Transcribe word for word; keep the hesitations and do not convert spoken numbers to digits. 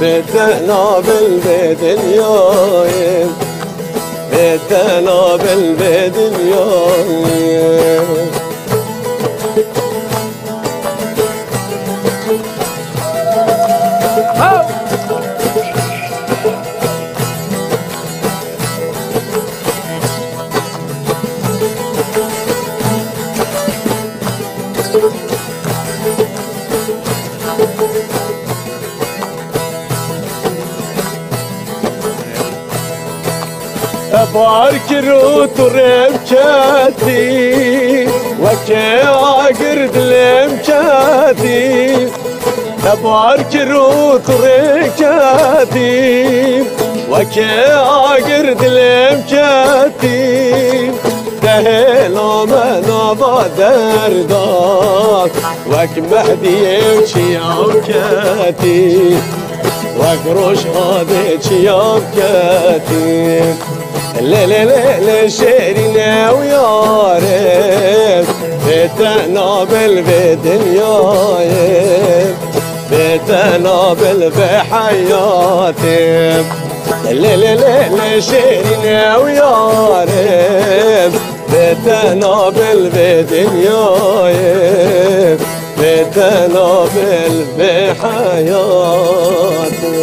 Bê te nabil vê dinyayê, bê te nabil vê dinyayê. Te bar kir û tu rê ketî, wekê agir dilê min ketî. Te bar kir û tu rê ketî, wekê agir dilê min ketî. Te hêla me nava derda, wek Mehdiyê çiya ketî, wek Rojhadê çiya ketî. Lê lê lê lê şêrîne û yarê, bê te nabil vê dinyayê, bê te nabil vê heyatê. Lê lê lê lê şêrîne û yarê, bê te nabil vê dinyayê, bê te nabil vê heyatê.